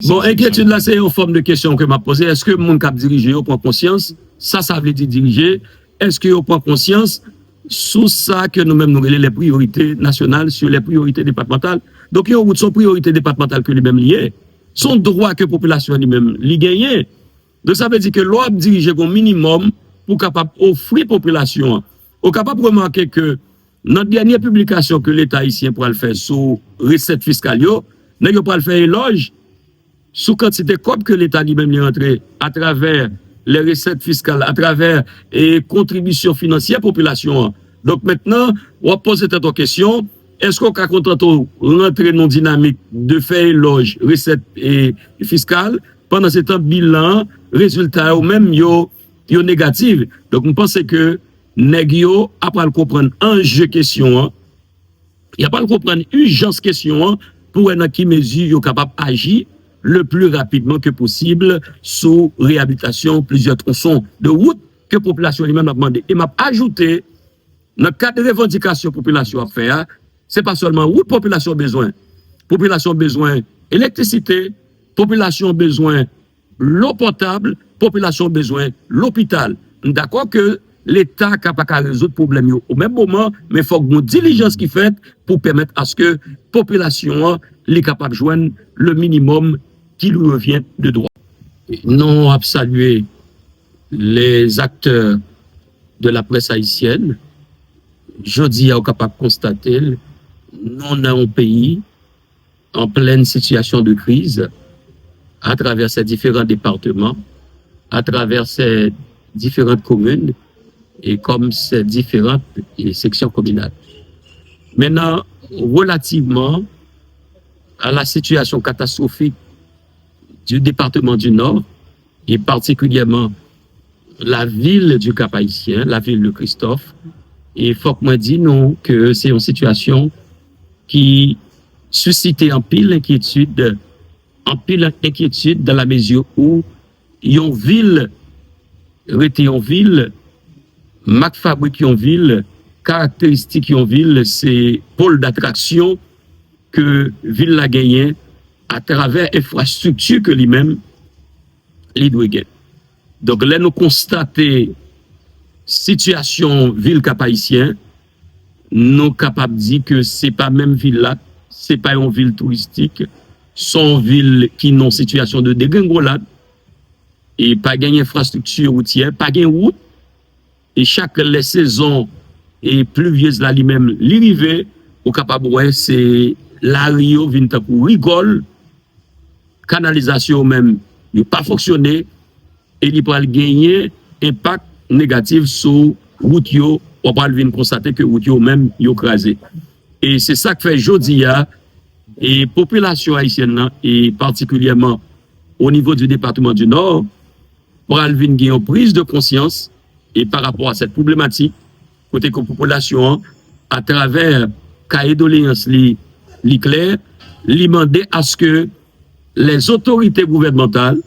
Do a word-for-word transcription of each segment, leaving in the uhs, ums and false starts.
Bon, enkyetid la, se yon fòm de kesyon ke m ap poze. Èske moun k ap dirije yo pran konsyans? Sa, sa vle di dirije. Èske yo pran konsyans sou sa ke nou menm nou rele les priorités nationales, sur les priorités départementales? Donk, yon wout se yon priyorite depatmantal ke li menm li ye. Se yon dwa ke popilasyon li menm li genyen. Donk, sa vle di ke lè w ap dirije, gen yon minimòm pou w kapab ofri popilasyon an. Ou kapab remake ke nan dènye piblikasyon ke Leta ayisyen pral fè sou resèt fiskal yo, nèg yo pral fè elòj sou kantite kòb ke Leta li menm li rantre atravè les recettes fiscales, atravè e kontribisyon finansyè popilasyon an. Donk, mentnan, w ap poze tèt ou kesyon, èske w ka kontante w rantre nan yon dinamik de fè elòj resèt e fiskal, pandan se tan bilan, rezilta yo menm yo, yo negatif? Donk, m panse ke nèg yo ap pral konprann anje kesyon an, y ap pral konprann ijans kesyon an pou wè nan ki mezi yo kapab aji le plus rapidement que possible sou reyabilitasyon plizyè twonson de wout ke popilasyon li menm ap mande. E m ap ajoute, nan kad revandikasyon popilasyon ap fè a, se pa sèlman wout popilasyon bezwen. Popilasyon bezwen elektrisite, popilasyon bezwen dlo potab, popilasyon bezwen lopital. M dakò ke Leta ka pa ka rezoud pwoblèm yo o menm moman, men fòk gen dilijans ki fèt pou pèmèt aske popilasyon an li kapab jwenn le minimum qui lui revient de droit. Nou ap salye les acteurs de la presse haïtienne. Jodi a, ou kapab konstate l, nou nan yon peyi en pleine situation de crise à travers ces différents départements, à travers ces différentes communes et comme ces différentes eh, sections communales. Maintenant, relativement à la situation catastrophique du département du Nord, et particulièrement la ville du Cap-Haïtien, la ville de Christophe, e fòk mwen di nou ke se yon sitiyasyon ki sisite anpil enkyetid, anpil enkyetid dans la mesure où yon vil rete yon vil, mak fabrik yon vil, karakteristik yon vil, se pòl datraksyon ke vil la genyen atravè enfrastrikti ke li menm li dwe gen. Donk, lè nou konstate sitiyasyon vil Kap Ayisyen, nou kapab di ke se pa menm vil la, se pa yon vil touristik, se yon vil ki nan sitiyasyon de degrengolad, e pa gen enfrastrikti woutyè, pa gen wout, e chak lè sezon e plivyez la li menm li rive, ou kapab wè se lari yo vin tankou rigòl, kanalizasyon yo menm yo pa fonksyone, e li pral genyen enpak negatif sou wout yo, w pral vin konstate ke wout yo menm yo kraze. E se sa k fè jodi a, e popilasyon ayisyèn nan, e patikilyèman o nivo di depatman di Nò, pral vin gen yon priz de konsyans e pa rapò a sèt pwoblematik, kote ke popilasyon an, atravè kaye doleyans li, li klè, li mande aske les autorités gouvernementales,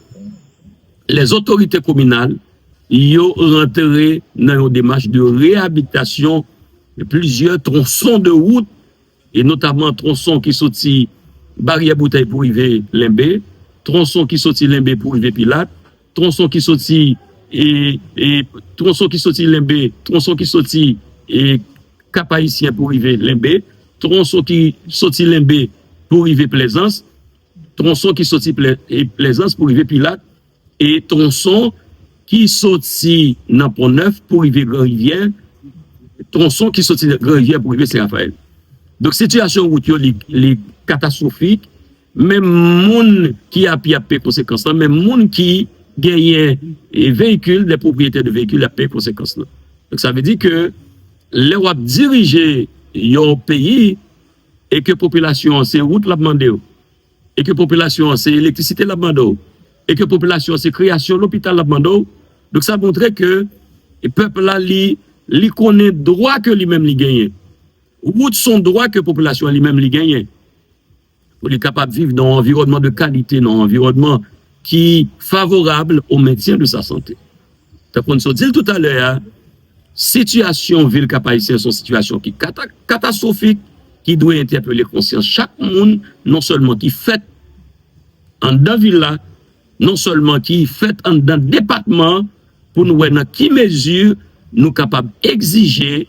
les autorités communales, yo rantre nan yon demach de reyabilitasyon de plizyè twonson de wout, e notaman twonson ki soti Baryè Boutèy pou rive Lenbe, twonson ki soti Lenbe pou rive Pilat, twonson ki soti e, e, twonson ki soti Lenbe, twonson ki soti e, Kap Ayisyen pou rive Lenbe, twonson ki soti Lenbe pou rive Plezans, twonson ki soti Plè- e, Plezans pou rive Pilat, e twonson ki soti nan Pon Nèf pou rive Gran Rivyè, twonson ki soti nan Gran Rivyè pou rive Sen Rafayèl. Donk, sitiyasyon wout yo, li, li katastwofik. Menm moun ki a pye ap peye konsekans lan, menm moun ki genyen e, veyikil, de pwopriyetè de veyikil, ap peye konsekans lan. Donk, sa vle di ke lè w ap dirije yon peyi e ke popilasyon an se wout l ap mande w, e ke popilasyon an se elektrisite l ap mande w, e ke popilasyon an se kreyasyon lopital l ap mande w, donk sa montre ke pèp la li, li konnen dwa ke li menm li genyen. Wout se yon dwa ke popilasyon an li menm li genyen. Pou li kapab viv nan yon anviwònman de kalite, nan yon anviwònman ki favorab au maintien de sa santé. Tankou n sot di l toutalè a, sitiyasyon vil Kap Ayisyen se yon sitiyasyon ki kata- katastwofik, ki dwe entèpele konsyans chak moun, non sèlman ki fèt anndan vil la, non sèlman ki fèt anndan depatman an, pou nou wè nan ki mezi nou kapab egzije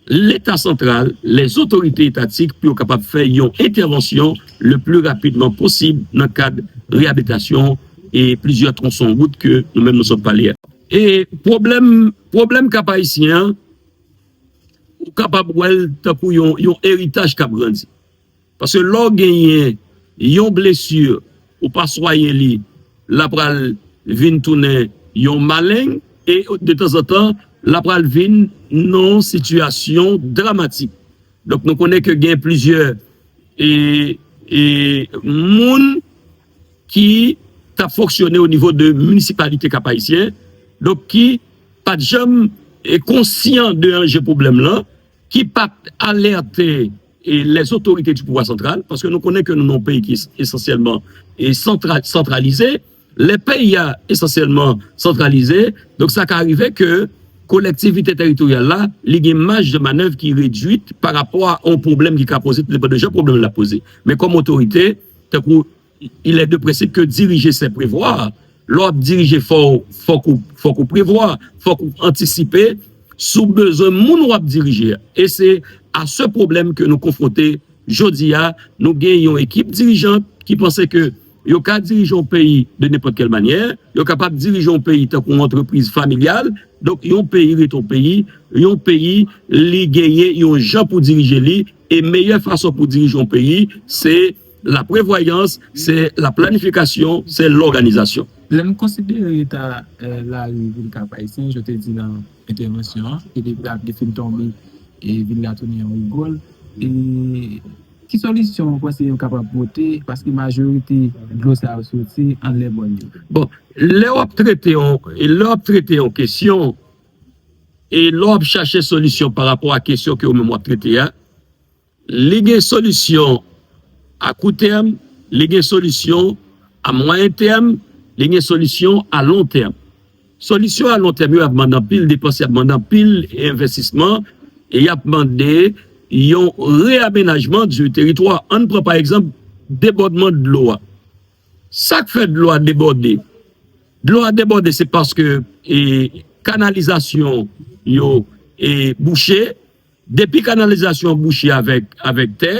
Leta santral, lèzotorite etatik pou yo kapab fè yon entèvansyon le pli rapidman posib nan kad reyabilitasyon e plizyè twonson wout ke nou menm nou sot pale a. E pwoblèm, pwoblèm Kap Ayisyen an, ou kapab wè l tankou yon, yon eritaj k ap grandi. Paske lè w genyen yon blesi, ou pa swayen li, l ap pral vin tounen yon maleng, e detanzantan, l ap pral vin nan yon sitiyasyon dramatik. Donk, nou konnen ke gen plizyè e, e, moun ki t ap fonksyone o nivo de minisipalite Kap Ayisyen, donk ki pa t janm e konsyan de anje pwoblèm lan, ki pa t alète e lèzotorite di pouvwa santral, paske nou konnen ke nou nan yon peyi ki es- esansyèlman e santra- santralize. Lè peyi a esansyèlman santralize, donk sa ka rive ke kolektivite teritoryal la, li gen maj de manèv ki redwit pa rapò a yon pwoblèm ki ka poze, tou depann de jan pwoblèm la poze. Men kòm otorite, tankou il est de principe que diriger c'est prévoir. Lè w ap dirije, fò, fòk ou, fòk ou prevwa, fòk ou antisipe sou bezwen moun w ap dirije a. E se a se pwoblèm ke nou konfwonte jodi a. Nou gen yon ekip dirijan ki panse ke yo ka dirije yon peyi de nenpòt kèl manyè, yo kapab dirije yon peyi tankou yon antrepriz familyal. Donk, yon peyi rete yon peyi, yon peyi, li genyen yon jan pou dirije li, e meyè fason pou dirije yon peyi, se laprevwayans, se laplanifikasyon, se lòganizasyon. Lè n konsidere eta, eh, lari vil Kap Ayisyen, jan w te di nan entèvansyon an, ke depi lapli fin tonbe, e vil la tounen yon rigòl. E ki solisyon w panse yo kapab pote? Paske majorite dlo sa yo soti anlè bòn yo. Bon, lè w ap trete yon, e lè w ap trete yon kesyon, e lè w ap chache solisyon pa rapò a kesyon ke ou menm w ap trete a, li gen solisyon a kou tèm, li gen solisyon a mwayen tèm, li gen solisyon a lon tèm. Solisyon a lon tèm yo ap mande anpil depans, y ap mande anpil envestisman, e y ap mande yon reyamenajman di teritwa. Ann pran, pa egzanp, debòdman dlo a. Sa k fè dlo a debòde? Dlo a debòde, se paske, e, kanalizasyon yo, e, bouche. Depi kanalizasyon an bouche avèk, avèk tè,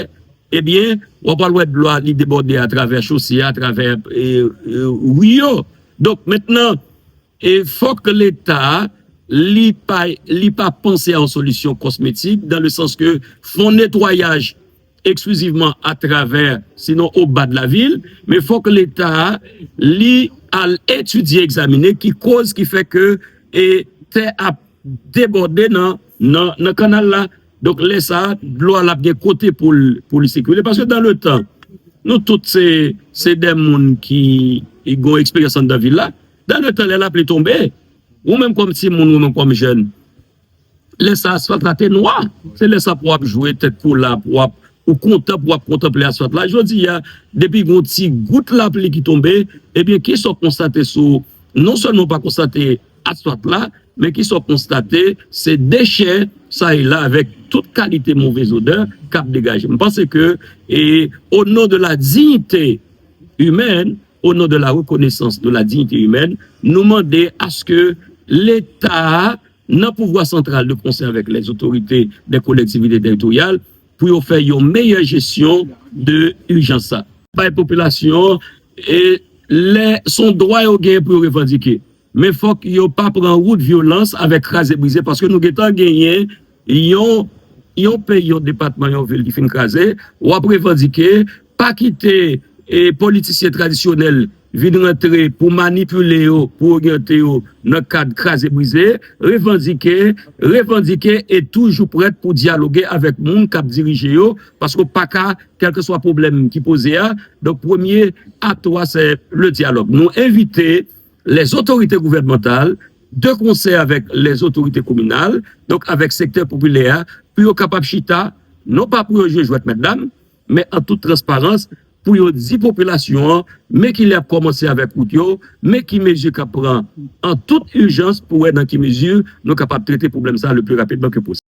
ebyen, w ap al wè dlo a, li debòde atravè chose a, atravè, e, e, ri yo. Donk, mentnan, e fòk Leta, li pa, li pa panse a yon solisyon kosmetik, dans le sens que fè yon netwayaj eksklizivman atravè, sinon au bas de la ville, men fòk Leta, li al etidye, egzamine ki koz ki fè ke, e, tè ap debòde nan, nan, nan kanal la. Donk, lè sa a, dlo a l ap gen kote pou l, pou l sikile. Paske dans le temps, nou tout se, se de moun ki, ki gen eksperyans anndan vil la. Dans le temps, lè lapli tonbe, ou menm kòm timoun, ou menm kòm jèn, lè sa asfalt la te nwa. Se lè sa pou w ap jwe tèt kolap, w ap, ou kontan pou w ap kontanple asfalt la. Jodi a, depi gen yon ti gout lapli ki tonbe, ebyen, kisa w konstate sou, non sèlman w pa konstate asfalt la, men kisa w konstate, se dechè sa e la avèk tout kalite move odè k ap degaje. M panse ke, e, au nom de la dignité humaine, au nom de la reconnaissance de la dignité humaine, nou mande aske Leta, nan pouvwa santral de konsè avèk lèzotorite dè kolektivite teritoryal, pou yo fè yon meyè jesyon de ijans sa. Bay popilasyon an, e lè se yon dwa yo genyen pou yo revandike. Men fòk yo pa pran wout vyolans avèk kraze brize, paske nou gentan genyen yon, yon peyi, yon depatman, yon vil ki fin kraze, w ap revandike, pa kite, e, politisyen tradisyonèl vin rantre pou manipile yo, pou oryante yo nan kad kraze brize, revandike, revandike e toujou prèt pou dyaloge avèk moun k ap dirije yo, paske w pa ka, kèlkeswa pwoblèm ki poze a. Donk, premye atou a, se le dialogue. Nou envite les autorités gouvernementales, de concert avec les autorités communales, donk avèk sektè popilè a, pou yo kapab chita, non pa pou yo jwe jwèt mètdam, men an tout transparans, pou yo di popilasyon an, men ki lè y ap kòmanse avèk wout yo, men ki mezi k ap pran an tout ijans pou wè nan ki mezi nou kapab trete pwoblèm sa a le pli rapidman ke posib.